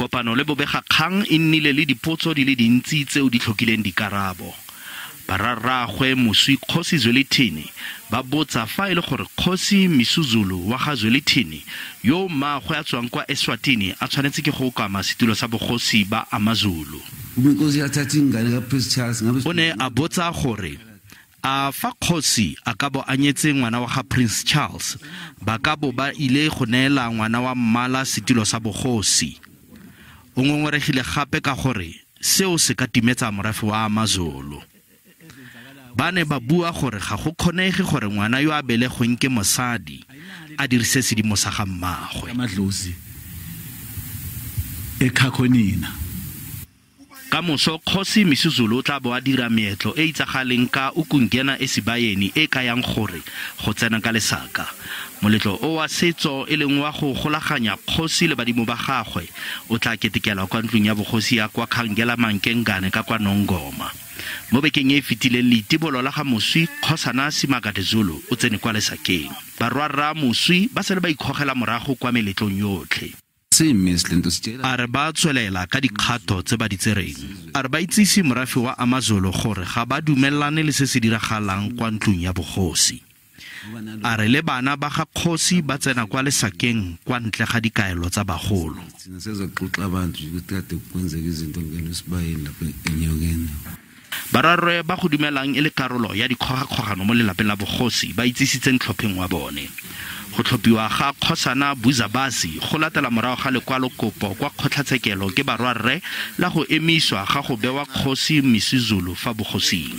Kopano le bobegakgang e nnile le dipotso di le dintsi tseo di tlhokileng dikarabo. Bararraagwe moswi Kgosi Zwelithini ba botsa fa e le gore Kgosi Misuzulu wa ga Zwelithini, yo mmaagwe a tswang kwa Eswatini, a tshwanetse ke go okama setulo sa bogosi ba amaZulu. O ne a botsa gore a fa kgosi a ka bo a nyetse ngwana wa ga Prince Charles, ba ka bo ba ile go neela ngwana wa mmala setulo sa bogosi. O ngongoregile gape ka gore seo se ka timetsa morafe wa amaZulu. Ba ne ba bua gore ga go kgonege gore ngwana yo a belegweng ke mosadi a dirise sedimo sa ga mmaagwe. Ka moso Kgosi Misuzulu o tla bo a dira meetlo e itsagaleng ka ukungena esibayeni, e kayang gore go tsena ka lesaka. Moletlo o wa setso, e leng wa go golaganya kgosi le badimo ba gagwe, o tla ketekelwa kwa ntlong ya bogosi ya kwa Khangelamankengane ka kwa Nongoma. Mo bekeng e e fetileng, leitibolo la ga moswi Kgosana Simakade Zulu o tsene kwa lesakeng. Barwarra moswi ba sale ba ikgogela morago kwa meletlong yotlhe. A re ba tswelela ka dikgato tse ba di tsereng. A re ba itsise morafe wa amaZulu gore ga ba dumelane le se se diragalang kwa ntlong ya bogosi. A re le bana ba ga kgosi ba tsena kwa lesakeng kwa ntle ga dikaelo tsa bagolo. Barwarre ba go dumelang e le karolo ya dikgogakgogano mo lelapeng la bogosi ba itsisitse ntlhopheng wa bone. Go tlhophiwa ga Kgosana Buzabasi go latela morago ga lekwalokopo kwa kgotlatshekelo ke barwarre la go emiswa ga go bewa Kgosi Misuzulu fa bogosing.